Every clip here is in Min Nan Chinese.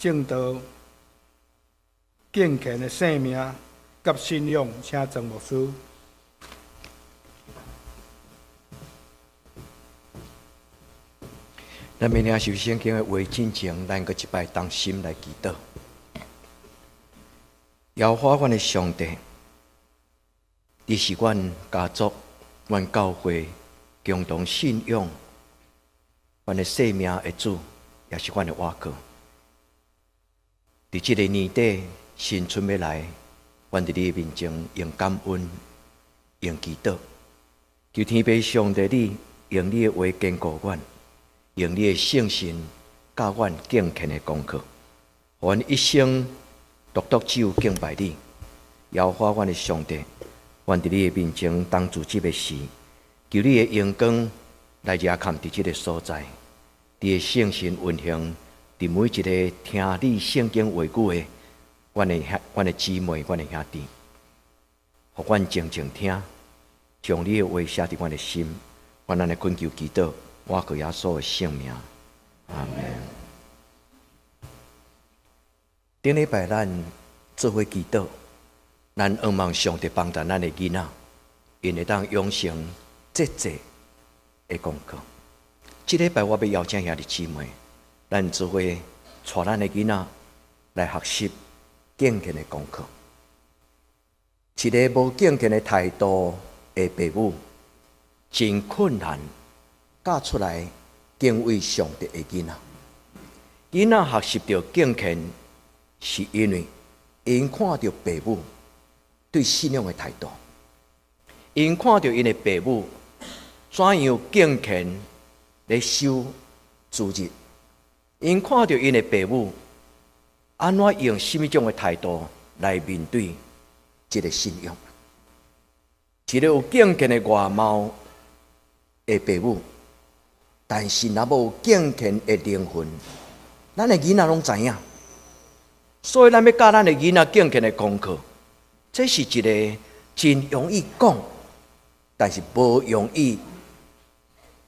證道敬虔的生命佮信仰，請曾牧師。咱欲領受聖經的話進前，咱閣一擺同心來祈禱。耶和華阮的上帝，你是阮家族、阮教會共同信仰、阮的生命的主，也是阮的倚靠。佇這个年底新春欲來，阮佇你的面前用感恩、用祈禱，求天父上帝你用你的話堅固阮，用你的聖神教阮敬虔的功課，予阮一生獨獨只有敬拜你。耶和華阮的上帝，阮佇你的面前當主這個時，求你的榮光來遮崁佇這个所在，你的聖神運行佇每一个聽你聖經話語的阮的兄、阮的姊妹、阮的兄弟，予阮靜靜聽，將你的話寫佇阮的心，阮按呢懇求祈禱，倚靠耶穌的聖名，阿們。頂禮拜咱做伙祈禱，咱向望上帝幫助咱的囡仔，𪜶會當養成節制的功課。這禮拜我欲邀請兄弟姊妹，咱做伙帶咱的囡仔來學習敬虔的功課。一个無敬虔的態度的爸母，真困難教出來敬畏上帝的囡仔。囡仔學習著敬虔，是因為𪜶看著爸母對信仰的態度，𪜶看著𪜶的爸母怎樣敬虔咧守主日，𪜶看著𪜶的爸母按怎用啥物種的態度來面對這个信仰。一个有敬虔的外貌的爸母，但是若無敬虔的靈魂，咱的囡仔攏知影。所以咱欲教咱的囡仔敬虔的功課，這是一个真容易講，但是無容易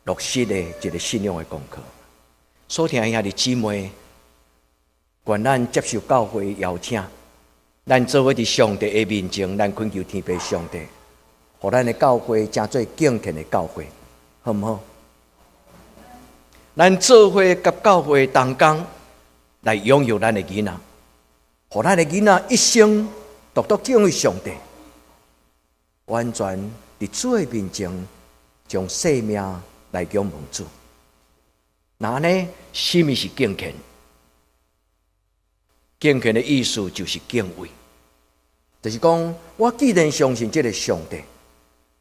落實的一个信仰的功課。所聽兄弟姊妹，願咱接受教會邀請，咱做伙佇上帝的面前，咱懇求天父上帝，予咱的教會成做敬虔的教會，好毋好？咱做伙佮教會同工來養育咱的囡仔，予咱的囡仔一生獨獨敬畏上帝，完全佇主的面前將生命來仰望主。那呢，啥物是敬虔？敬虔的意思就是敬畏，就是講，我既然相信這个上帝，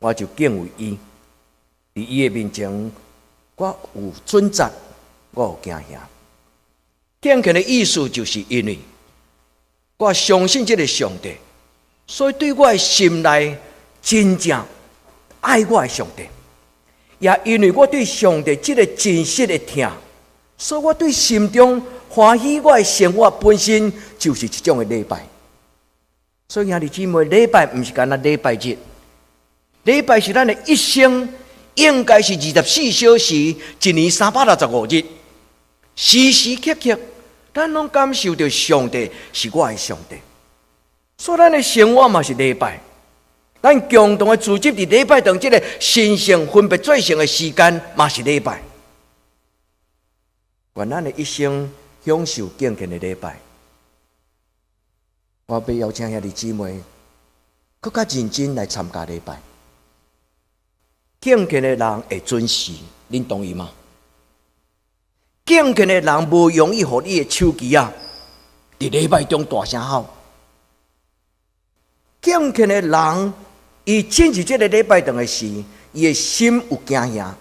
我就敬畏伊。佇伊的面前，我有準則，我有驚嚇。敬虔的意思就是因為我相信這个上帝，所以對我的心內真正愛我的上帝，也因為我對上帝這个真實的疼，所以我對心中歡喜，我的生活本身就是一種的禮拜。所以兄弟姊妹，禮拜毋是干焦禮拜日，禮拜是咱的一生，應該是24小時，一年365日，時時刻刻，咱攏感受著上帝是我的上帝。所以咱的生活嘛是禮拜，咱共同的聚集佇禮拜堂這个神聖分別做聖的時間嘛是禮拜。願咱的一生享受敬虔的禮拜。我欲邀請兄弟姊妹，閣較認真來參加禮拜。敬虔的人會準時，恁同意嗎？敬虔的人無容易予你的手機仔，佇禮拜中大聲吼。敬虔的人，伊進入這个禮拜堂的時，伊的心有驚嚇。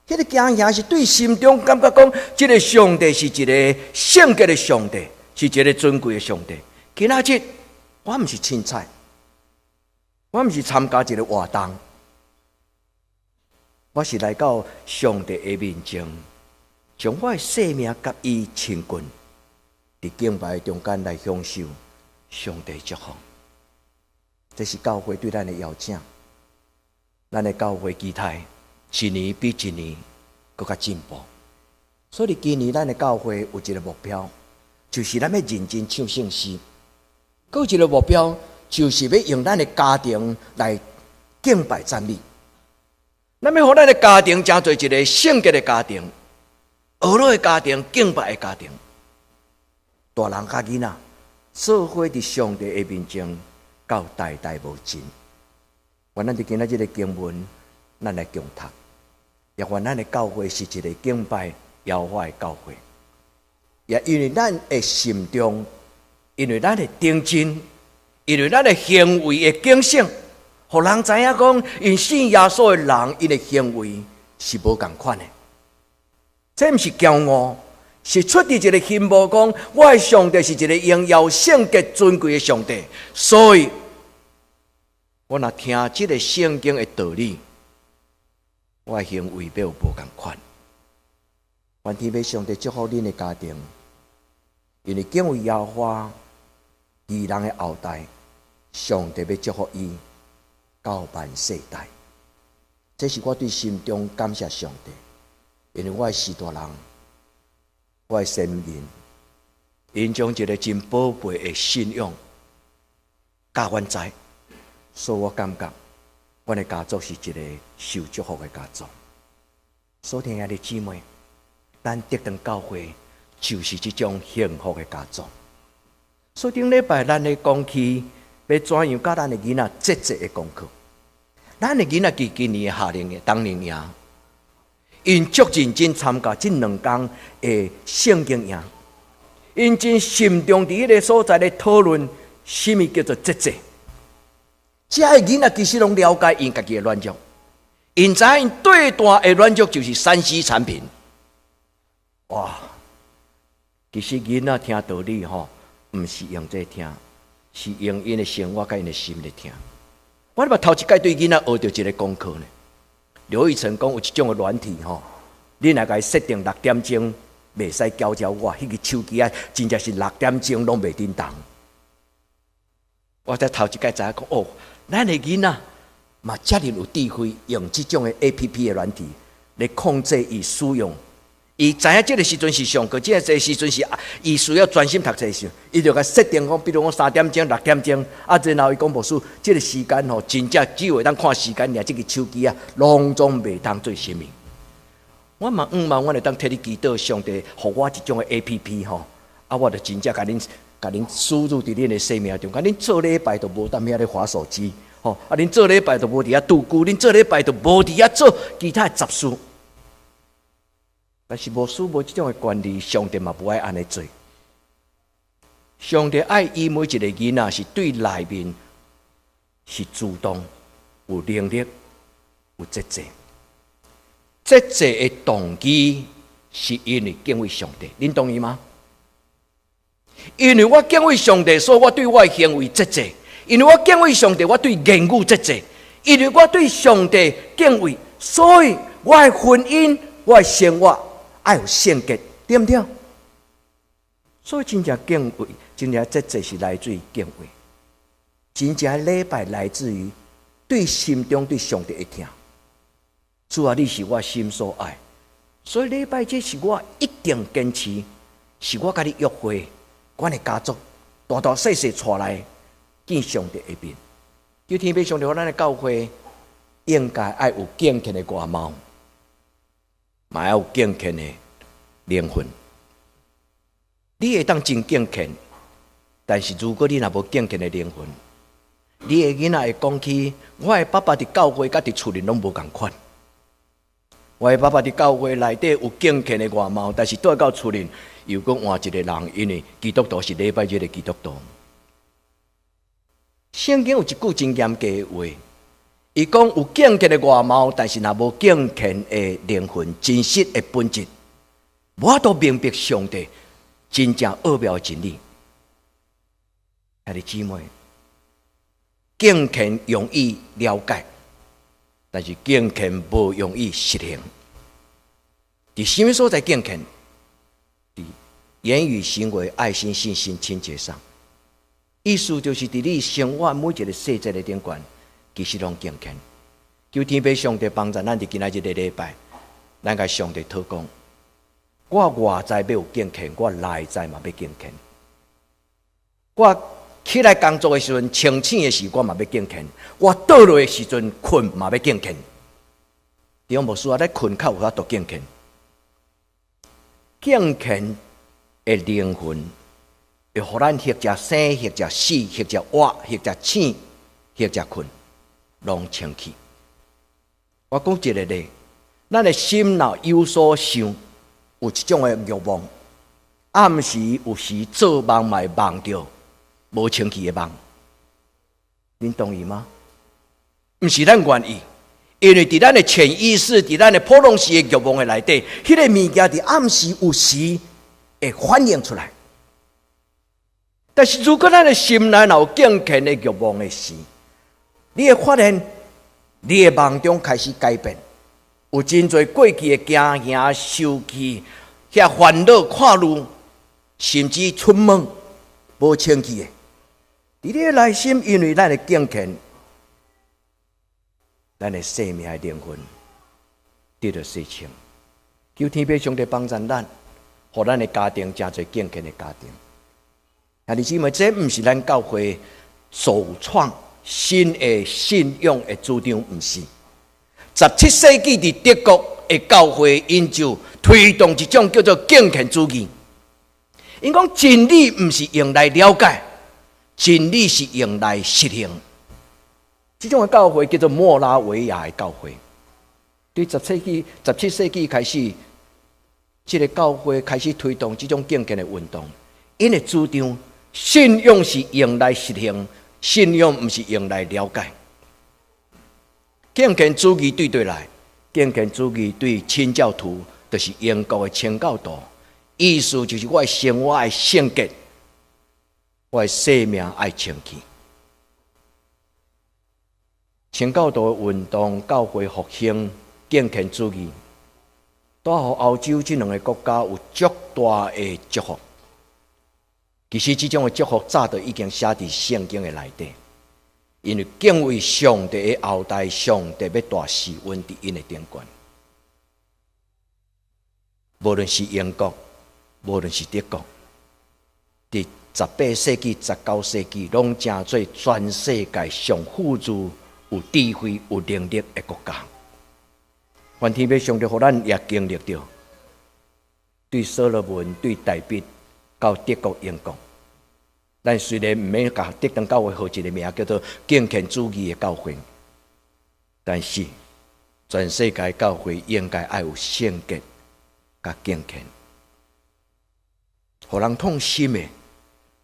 彼个驚嚇是對心中感覺講，這个上帝是一个聖潔的上帝，是一个尊貴的上帝。今仔日我毋是凊彩，我毋是參加一个活動，我是來到上帝的面前，將我的生命佮伊親近，佇敬拜中間來享受上帝祝福。這是教會對咱的邀請，咱的教會期待一年比一年閣較進步。所以今年咱的教會有一个目標，就是咱欲認真唱聖詩；閣有一個目標，就是欲用咱的家庭來敬拜讚美。咱欲予咱的家庭成做一個聖潔的家庭、和樂的家庭、敬拜的家庭。大人佮囡仔做伙佇上帝的面前，到代代無盡。願咱佇今仔這个經文，咱來共讀。也願咱的教會是一個敬拜耶和華的教會。也因為咱的心中，因為咱的忠貞，因為咱的行為的警醒，予人知影講，𪜶信耶穌的人，𪜶的行為是無仝款的。這毋是驕傲，是出自一個心無講，我的上帝是一個榮耀、聖潔、尊貴的上帝，所以，我若聽這个聖經的道理，我的行為欲有無仝款。願天父上帝祝福恁的家庭，因為敬畏耶和華義人的後代，上帝欲祝福伊到萬世代。這是我對心中感謝上帝，因為我的序大人，我的先人，𪜶將一个真寶貝的信仰教阮知，所以我感覺，阮的家族是一個受祝福的家族。所聽的兄弟姊妹，咱德堂教會就是這種幸福的家族。所以頂禮拜咱咧講起，欲怎樣教咱的囡仔節制的功課。咱的囡仔佇今年的夏令營、冬令營，𪜶足認真參加這兩工的聖經營，𪜶真慎重佇彼个所在咧討論，啥物叫做節制。這个囡仔其實攏了解𪜶家己的軟弱，𪜶知影𪜶最大的軟弱就是3C 產品。哇！其實囡仔聽道理吼，毋是用這聽，是用𪜶的生活佮𪜶的心來聽。我嘛頭一擺對囡仔學著一个功課呢。劉玉成講有一種的軟體吼，你若共伊設定六點鐘，袂使攪擾我，彼个手機仔真正是六點鐘攏袂振動。我才頭一擺知影講哦，咱的囡仔嘛遮爾有智慧，用這種的 APP 的軟體來控制伊使用。伊知影這个時陣是上課，這个時陣是伊需要專心讀冊的時陣，伊就共設定講，比如講3點鐘、六點鐘，啊，然後伊講牧師，這个時間吼，真正只有會當看時間，爾這个手機啊，攏總袂當做啥物。我嘛向望，阮會當替你祈禱，上帝予我一種的 APP 吼，啊，我就真正共恁共恁輸入佇恁的生命中，共恁做禮拜都無踮遐咧滑手機，吼，啊，恁做禮拜都無佇遐度孤，恁做禮拜都無佇遐做其他的雜事。但是牧師無這種的權利，上帝嘛無愛按呢做。上帝愛伊每一个囡仔是對內面是主動、有能力、有節制。節制的動機是因為敬畏上帝，恁同意嗎？因為我敬畏上帝，所以我對我的行為節制；因為我敬畏上帝，我對言語節制；因為我對上帝敬畏，所以我的婚姻、我的生活愛有聖潔，對毋對？所以真正敬畏、真正節制是來自於敬畏，真正禮拜來自於對心中對上帝的疼。主啊，你是我心所愛，所以禮拜這是我一定堅持，是我佮你約會，阮的家族大大細細帶來見上帝的面。求天父上帝，予咱的教會應該愛有敬虔的外貌，嘛愛有敬虔的靈魂。你會當真敬虔，但是如果你若無敬虔的靈魂，你的囡仔會講起，我的爸爸佇教會佮佇厝裡攏無仝款。我的爸爸佇教會內底有敬虔的外貌，但是轉到厝裡又閣換一個人，因為基督徒是禮拜日的基督徒。聖經有一句真嚴格的話，伊講有敬虔的外貌，但是若無敬虔的靈魂、真實的本質，無法度明白上帝真正奧妙的真理。兄弟姊妹，敬虔容易了解，但是敬虔無容易實行。佇啥物所在敬虔？佇言語、行為、愛心、信心、清潔上。意思就是佇你生活每一个細節的頂懸，其實攏敬虔。求天父上帝幫助咱佇今仔日個禮拜，咱共上帝禱告。我外在欲有敬虔，我內在嘛欲敬虔。我起來工作的時陣，清醒的時，我嘛欲敬虔；我倒落的時陣，睏嘛欲敬虔。弟兄牧師啊，咧睏較有法度敬虔。敬虔的靈魂會予咱或者生，或者死，或者活，或者醒，或者睏，攏清氣。我講一個例，咱的心若有所想，有一種的慾望，暗時有時做夢嘛會夢著無清氣的夢，恁同意嗎？毋是咱願意，因為佇咱的潛意識，佇咱的普通時的慾望的內底，彼個物件佇暗時有時會反映出來。但是如果咱的心內若有敬虔的慾望的時，你會發現你的夢中開始改變，有真濟過去的驚嚇、受氣、遐煩惱、看慮，甚至出夢無清氣的。佇你的內心，因為咱的敬虔，咱的生命的靈魂得著洗清。求天父上帝幫助咱，予咱的家庭成做敬虔的家庭。兄弟姊妹，這毋是咱教會首創新的信仰的主張，毋是。17世紀佇德國的教會，𪜶就推動一種叫做敬虔主義。𪜶講真理毋是用來了解，真理是用來實行。這種的教會叫做莫拉維亞的教會。對17世紀開始，這個教會開始推動這種敬虔的運動。𪜶的主張，信仰是用來實行，信仰毋是用來了解。敬虔主義對佗來，敬虔主義對清教徒，就是英國的清教徒，意思就是我的生活愛聖潔，我的生命愛清氣。清教徒的運動、教會復興、敬虔主義，帶予歐洲這兩個國家有足大的祝福。其實這種的祝福早就已經寫佇聖經的內底，因為敬畏上帝的後代，上帝欲大施恩佇𪜶的頂懸。無論是英國，無論是德國，佇18世紀、19世紀，攏成做全世界上富裕、有智慧、有能力的國家。願天父上帝予咱也經歷著，對所羅門、對大衛到德國、英國，咱雖然毋免共德堂教會號一個名叫做敬虔主義的教會，但是全世界教會應該愛有聖潔佮敬虔。予人痛心的，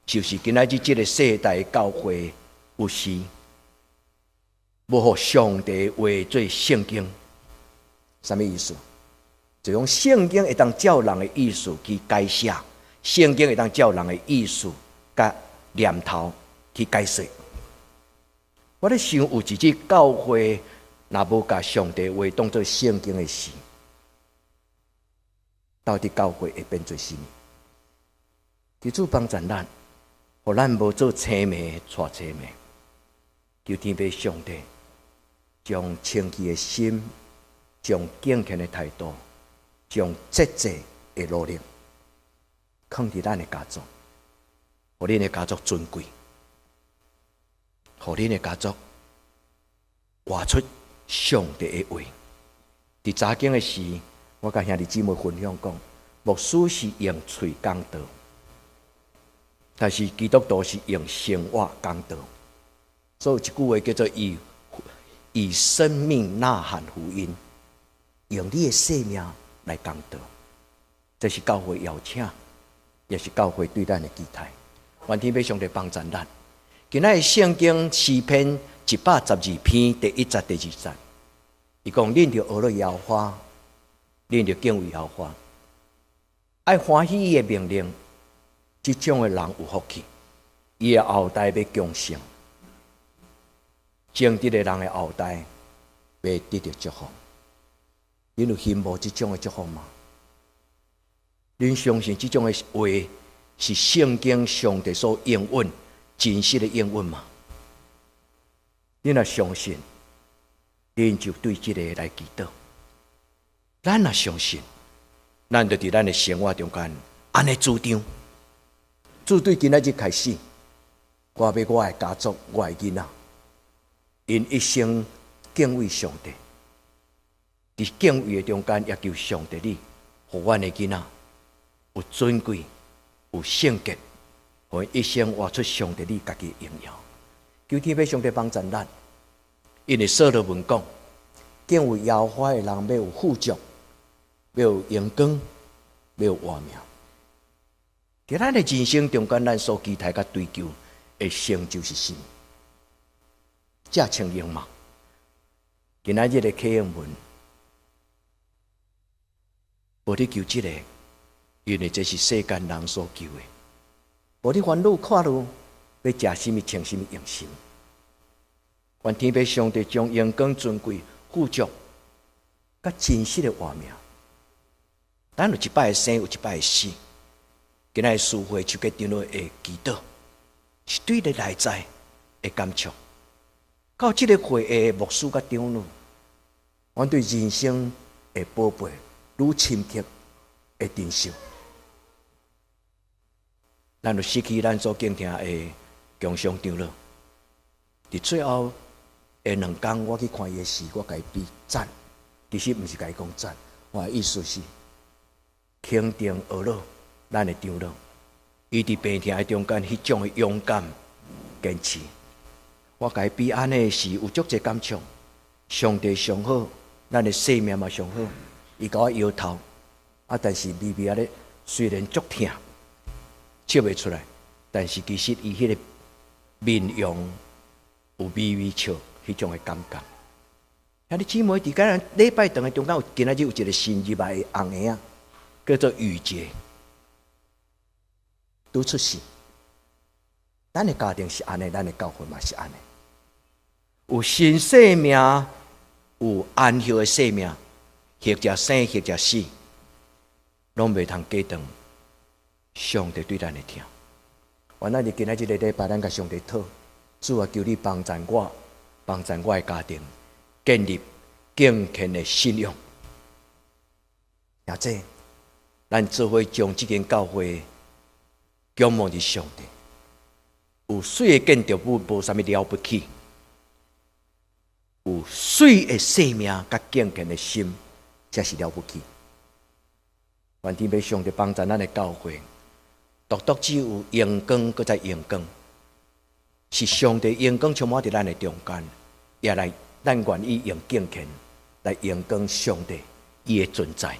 就是今仔日這個世代的教會有時無予上帝話做聖經，啥物意思？就用聖經會當照人的意思去改寫，聖經會當照人的意思佮念頭去解釋。我咧想，有一日教會若無共上帝話當做聖經的時，到底教會會變做啥物？求主幫助咱，予咱無做青盲𤆬青盲。求天父上帝將清氣的心，將敬虔的態度，將節制的努力，囥佇咱的家族，予恁的家族尊貴，予恁的家族活出上帝的話。佇查經的時，我共兄弟姊妹分享講，牧師是用喙講道，但是基督徒是用生活講道。所以有一句話叫做以生命吶喊福音，用你的生命來講道，這是教會邀請，也是教會對咱的期待。願天父上帝幫助咱。今仔日聖經詩篇112篇第一節、第二節，伊講：恁著學了耶和華，恁著敬畏耶和華，愛歡喜伊的命令，這種的人有福氣，伊的後代欲強盛。正直的人的後代欲得著祝福。恁有羨慕這種的祝福嗎？恁相信這種的話是聖經上帝所應允真實的應允嗎？恁若相信，恁就對這个來祈禱。咱若相信，咱就佇咱的生活中間按呢主張。自對今仔日開始，我欲我的家族、我的囡仔，𪜶一生敬畏上帝。佇敬畏的中間，也求上帝你，予阮的囡仔有尊貴、有聖潔，予𪜶一生活出上帝你家己的榮耀。求天父上帝幫助咱，因為所羅門講，敬畏耶和華的人欲有富足，欲有榮光，欲有活命。佇咱的人生中間，咱所期待佮追求的成就是啥物？這情形嘛。今仔日的啟應文，無咧求這个，因為這是世間人所求的。無咧煩惱看路，欲食啥物、穿啥物、用啥物。願天父上帝將榮光、尊貴、富足，佮真實的活命。咱有一擺的生，有一擺的死。今仔日司會手結長老的祈禱，是對咧內在的感觸。到這个會的牧師佮長老，阮對人生的寶貝愈深刻的珍惜。咱就失去咱所敬聽的強上長老。佇最後的兩工，我去看伊的時，我共伊比讚。其實毋是共伊講讚，我的意思是肯定學了咱的長老，伊佇病痛的中間，彼種的勇敢堅持。我共伊比按呢的時，有足濟感觸。上帝上好，咱的生命嘛上好。伊共我搖頭，啊，但是微微仔咧，雖然足疼，笑袂出來，但是其實伊彼个面容有微微笑，彼種的感覺。兄弟姊妹，佇咱禮拜堂的中間，有今仔日有一个新入來的紅嬰仔，叫做雨杰，拄出世。咱的家庭是按呢，咱的教會嘛是按呢。有新生命，有安息的生命，或者生，或者死，攏袂通抵擋上帝對咱的疼。原來你今仔這个禮拜，咱共上帝討，主啊，求你幫助我，幫助我的家庭，建立敬虔的信仰。也這，咱做伙將這間教會仰望佇上帝。有媠的建築物，無啥物了不起；有媠的生命佮敬虔的心，才是了不起。願天父上帝幫助咱的教會，獨獨只有榮光，閣再榮光，是上帝榮光充滿佇咱的中間，也來咱願意用敬虔來榮光上帝伊的存在。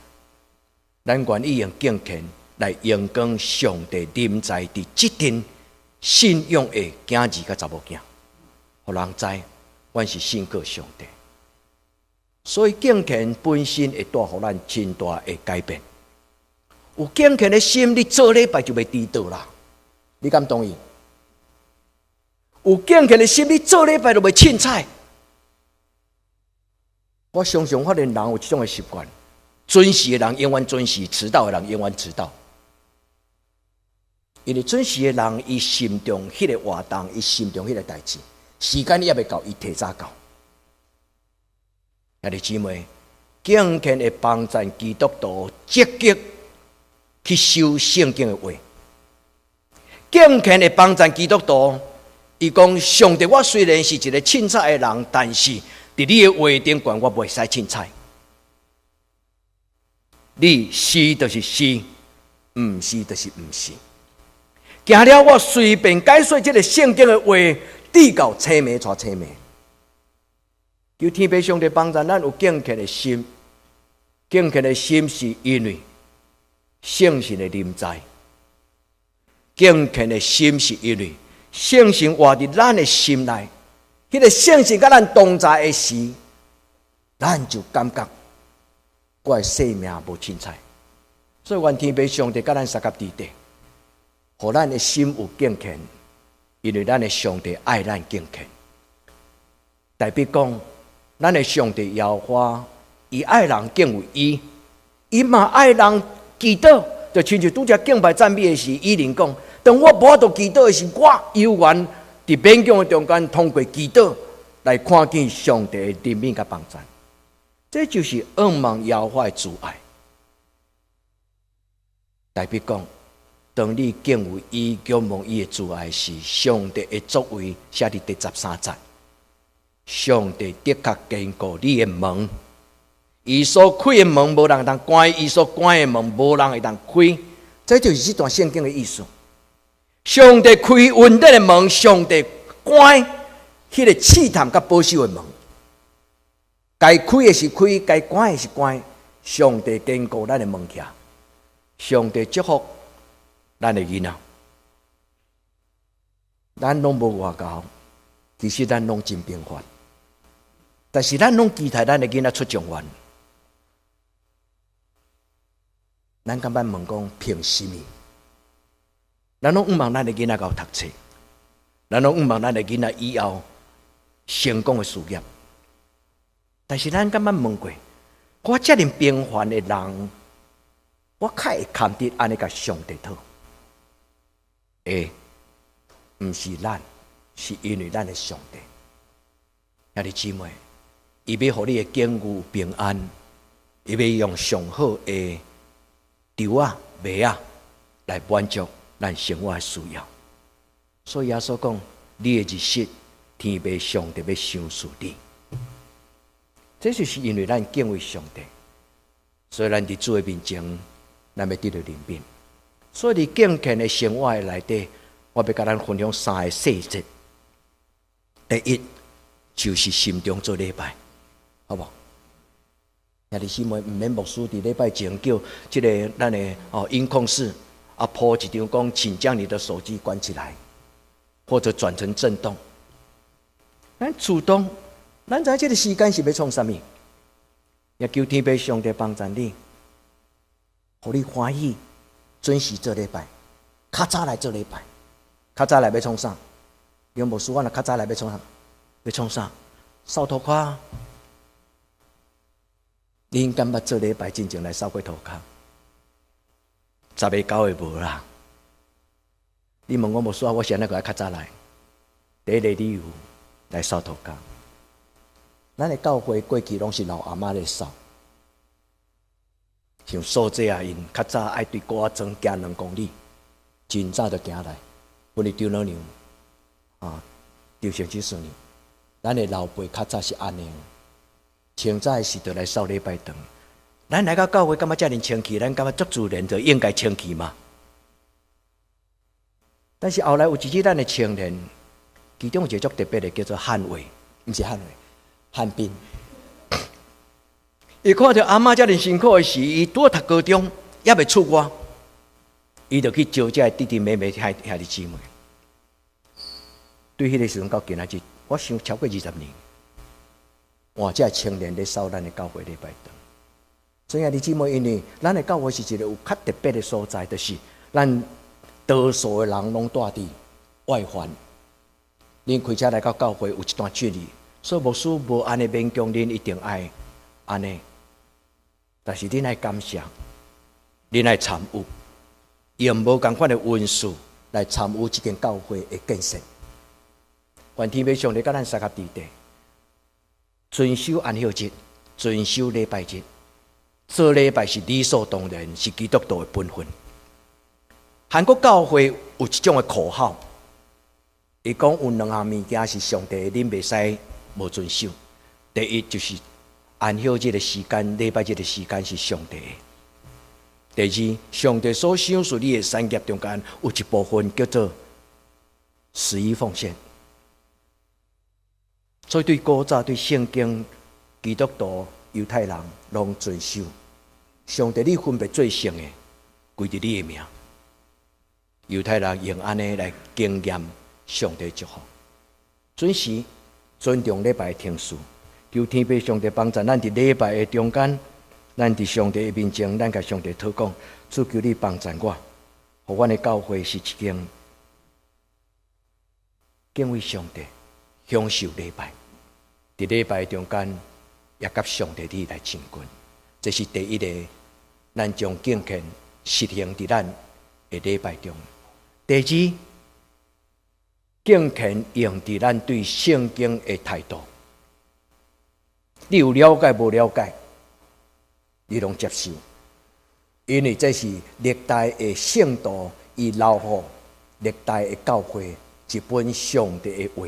咱願意用敬虔來榮光上帝臨在佇這陣信仰的囝兒佮查某囝，予人知阮是信靠上帝。所以敬虔本身會帶予咱真大的改變。有敬虔的心，你做禮拜就袂遲到啦。你敢同意？有敬虔的心，你做禮拜就袂凊彩。我常常發現人有這種的習慣，準時的人永遠準時，遲到的人永遠遲到。因為準時的人，伊心中彼个活動，伊心中彼个代誌，時間猶未到，伊提早到。兄弟姊妹，敬虔會幫助基督徒積極去守聖經的話。敬虔會幫助基督徒，伊講上帝，我雖然是一个凊彩的人，但是佇你的話頂懸，我袂使凊彩。你是就是是，毋是就是毋是。驚了我隨便解說這个聖經的話，直到青暝帶青暝。求天父上帝幫助咱有敬虔的心，敬虔的心是因為聖神的臨在，敬虔的心是因為聖神活佇咱的心內，彼个聖神佮咱同在的時，咱就感覺我的生命無凊彩。所以願天父上帝佮咱相佮佇底，予咱的心有敬虔，因為咱的上帝愛咱敬虔。代表講，咱的上帝耶和華，伊愛人敬畏伊，伊嘛愛人祈禱。就親像拄才敬拜讚美的時，伊靈講：當我無法度祈禱的時，我猶原佇勉強的中間，通過祈禱來看見上帝的憐憫佮幫助。這就是仰望耶和華的慈愛。代表講，當你敬畏伊、仰望伊的慈愛時，上帝的作為寫佇第13節。上帝的確堅固你的門，伊所開的門無人通關，伊所關的門無人會當開。這就是這段聖經的意思。上帝開恩典的門，上帝關彼個試探佮保守的門。該開的是開，該關的是關。上帝堅固咱的門徛，上帝祝福咱的囡仔，咱攏無外高，其實咱攏真平凡。但是咱攏期待咱的囡仔出狀元，咱敢捌問講憑啥物？咱攏向望咱的囡仔𠢕讀冊，咱攏向望咱的囡仔以後成功的事業。但是咱敢捌問過，我遮爾平凡的人，我較會堪得按呢共上帝討？會，毋是咱，是因為咱的上帝。兄弟姊妹，伊欲予你的境遇平安，伊欲用上好的稻仔、麥仔來滿足咱生活的需要。所以耶穌講，你的日失，天父上帝欲賞賜你。這就是因為咱敬畏上帝，所以咱佇主的面前，咱欲得著憐憫。所以佇敬虔的生活的內底，我欲共咱分享三个細節。第一，就是心中做禮拜，好無？兄弟姊妹，毋免牧師佇禮拜前叫這个咱的哦音控室啊鋪一張講，請將你的手機關起來，或者轉成震動。咱主動，咱知這个時間是欲創啥物？也求天父上帝幫助你，予你歡喜，準時做禮拜，較早來做禮拜，較早來欲創啥？楊牧師，我若較早來欲創啥？欲創啥？掃塗跤。恁敢捌做禮拜進前來掃過塗跤？十个九个無啦。你問我牧師，我是按怎閣愛較早來？第一个理由來掃塗跤。咱的教會過去攏是老阿嬤咧掃，像素姐啊，𪜶較早愛對古仔莊行2公里，真早就行來。阮的丈老娘啊，張先生孫女，咱的老輩較早是按呢，清早的時就來掃禮拜堂。咱來到教會感覺遮爾清氣，咱感覺足自然就應該清氣嘛。但是後來有一日，咱的青年，其中有一個足特別的，叫做漢偉，毋是漢偉，漢斌。伊看著阿嬤遮爾辛苦的時，伊拄讀高中，猶未出外，伊就去招這个弟弟妹妹、兄兄弟姊妹。對彼个時陣到今仔日，我想超過20年，換這个青年咧掃咱的教會禮拜堂。所以兄弟姊妹，因為咱的教會是一個有較特別的所在，就是咱多數的人攏住佇外環，恁開車來到教會有一段距離，所以牧師無按呢勉強恁一定愛按呢。但是恁愛感謝，恁愛參與，用無仝款的恩賜來參與這間教會的建設。願天父上帝佮咱相佮佇底，遵守安息日，遵守禮拜日，做禮拜是理所當然，是基督徒的本分。韓國教會有一種的口號，伊講有兩項物件是上帝，恁袂使無遵守。第一就是安息日的時間，禮拜日的時間是上帝的。第二，上帝所賞賜你的產業中間有一部分叫做十一奉獻。所以對古早對聖經、基督徒、猶太人攏遵守。上帝你分別做聖的，歸佇你的名。猶太人用按呢來經驗上帝祝福，準時尊重禮拜的程序，求天父上帝幫助咱佇禮拜的中間，咱佇上帝的面前，咱共上帝禱告，主求你幫助我，予阮的教會是一間敬畏上帝、享受禮拜，佇禮拜中間也佮上帝你來親近，這是第一个，咱將敬虔實行佇咱的禮拜中。第二，敬虔用佇咱對聖經的態度。你有了解無了解，你攏接受。因為這是歷代的聖徒伊留予歷代的教會一本上帝的話，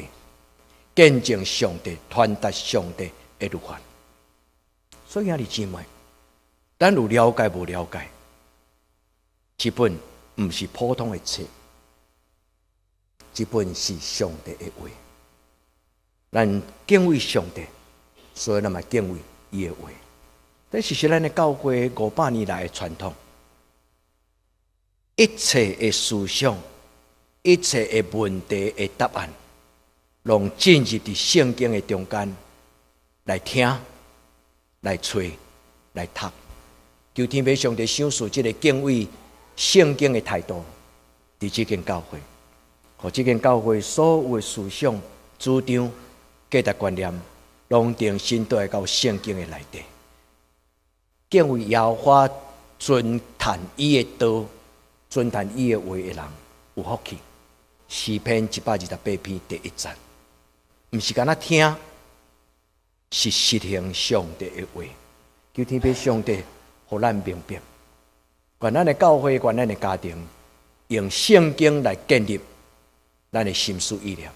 見證上帝、傳達上帝的律法。所以兄弟姊妹，咱有了解無了解？這本毋是普通的冊，這本是上帝的話。咱敬畏上帝，所以咱嘛敬畏伊的話。這是咱的教會500年來的傳統。一切的思想、一切的問題的答案，攏進入佇聖經的中間來聽、來揣、來讀。求天父上帝賞賜這个敬畏聖經的態度，佇這間教會，予這間教會所有的思想、主張、價值觀念，攏定深倒來到聖經的內底。敬畏耶和華，遵行伊的道，遵行伊的話的人有福氣。詩篇128篇第一節，毋是干焦聽，是實行上帝的話。求天父上帝，予咱明白，願咱的教會，願咱的家庭，用聖經來建立咱的心思意念。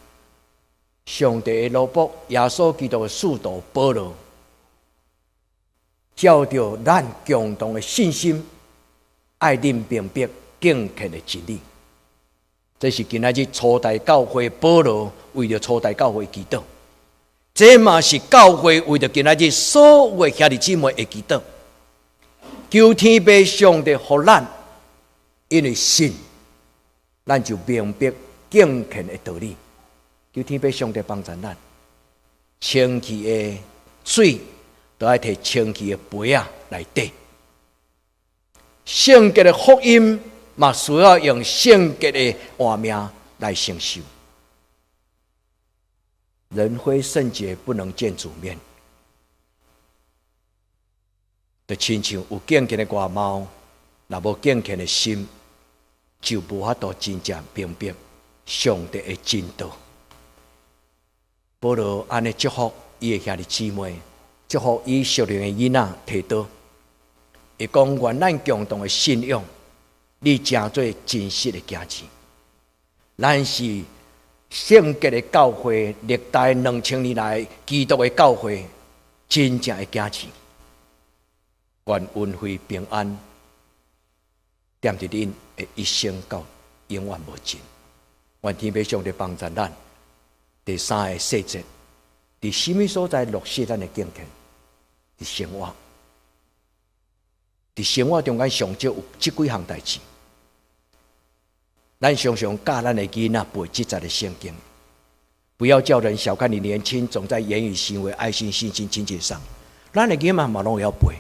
上帝的奴僕，耶穌基督的使徒保羅，照著咱共同的信心，愛恁明白敬虔的真理。這是今仔日初代教會保羅為著初代教會祈禱，這嘛是教會為著今仔日所有的兄弟姊妹的祈禱。求天父上帝予咱，因為信，咱就明白敬虔的道理。求天父上帝幫助咱，清氣的水都愛提清氣的杯仔內底。聖潔的福音嘛，需要用聖潔的活命來承受。人非聖潔，不能見主面。就親像有敬虔的外貌，若無敬虔的心，就無法度真正明白上帝的真道。保羅按呢祝福伊的兄弟姊妹，祝福伊屬靈的囡仔提多，伊講願咱共同的信仰，你成做真實的囝兒。咱是聖潔的教會，歷代2000年來基督的教會，真正的囝兒。願恩惠平安，踮佇恁的一生到永遠無盡。願天父上帝幫助咱。第三个細節，佇啥物所在落實咱的敬虔？佇生活，佇生活中間上少有這幾項代誌。咱常常教咱的囡仔背這節的聖經，不要叫人小看你年輕，總在言語、行為、愛心、信心、清潔上。咱的囡仔嘛攏會曉背。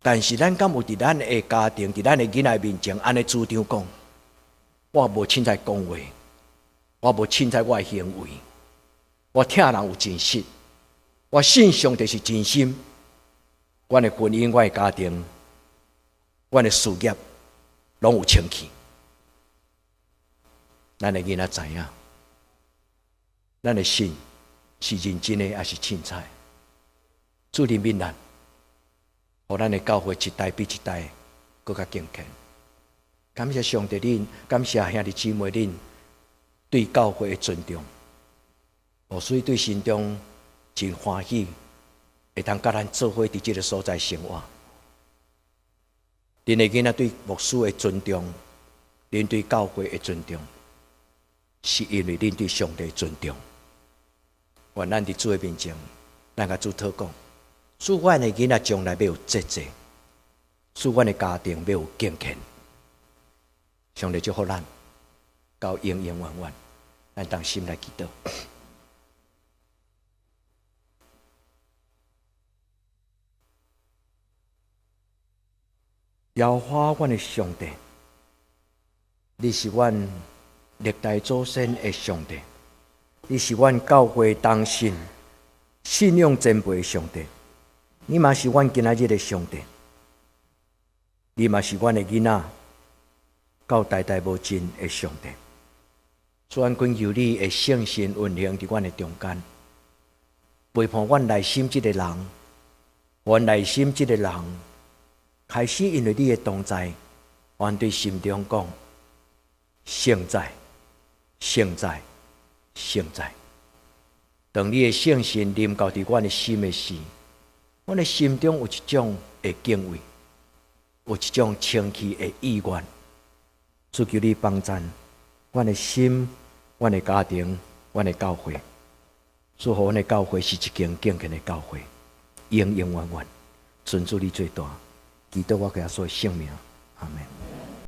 但是咱敢有佇咱的家庭、佇咱的囡仔面前，按呢主張講，我無凊彩講話，我無凊彩我的行為，我疼人有真實，我信上帝是真心，阮的婚姻、阮的家庭、阮的事業，攏有清氣。咱的囡仔知影，咱的信是認真的，抑是凊彩？主憐憫咱，予咱的教會一代比一代閣較敬虔。感謝上帝恁，感謝兄弟姊妹恁對教會的尊重。牧師對心中真歡喜，會當佮咱做伙佇這个所在生活。恁的囡仔對牧師的尊重，恁對教會的尊重，是因為恁對上帝的尊重。願咱佇主的面前，咱共主禱告，祝阮的囡仔將來欲有節制，祝阮的家庭欲有敬虔。上帝祝福咱，到永永遠遠，咱同心來祈禱。耶和華，阮的上帝，你是阮歷代祖先的上帝，你是阮教會同信信仰前輩的上帝，你嘛是阮今仔日的上帝，你嘛是阮的囡仔，到代代無盡的上帝。主，阮懇求你的聖神運行佇阮的中間，陪伴阮內心這个人，阮內心這个人。開始因為你的同在，阮對心中講：聖哉，聖哉，聖哉。當你的聖神臨到佇阮的心的時，阮的心中有一種的敬畏，有一種清氣的意願。主求你幫贊阮的心、阮的家庭、阮的教會。祝福阮的教會是一間敬虔的教會，永永遠遠，尊主你最大，祈禱我耶穌的聖名，阿門。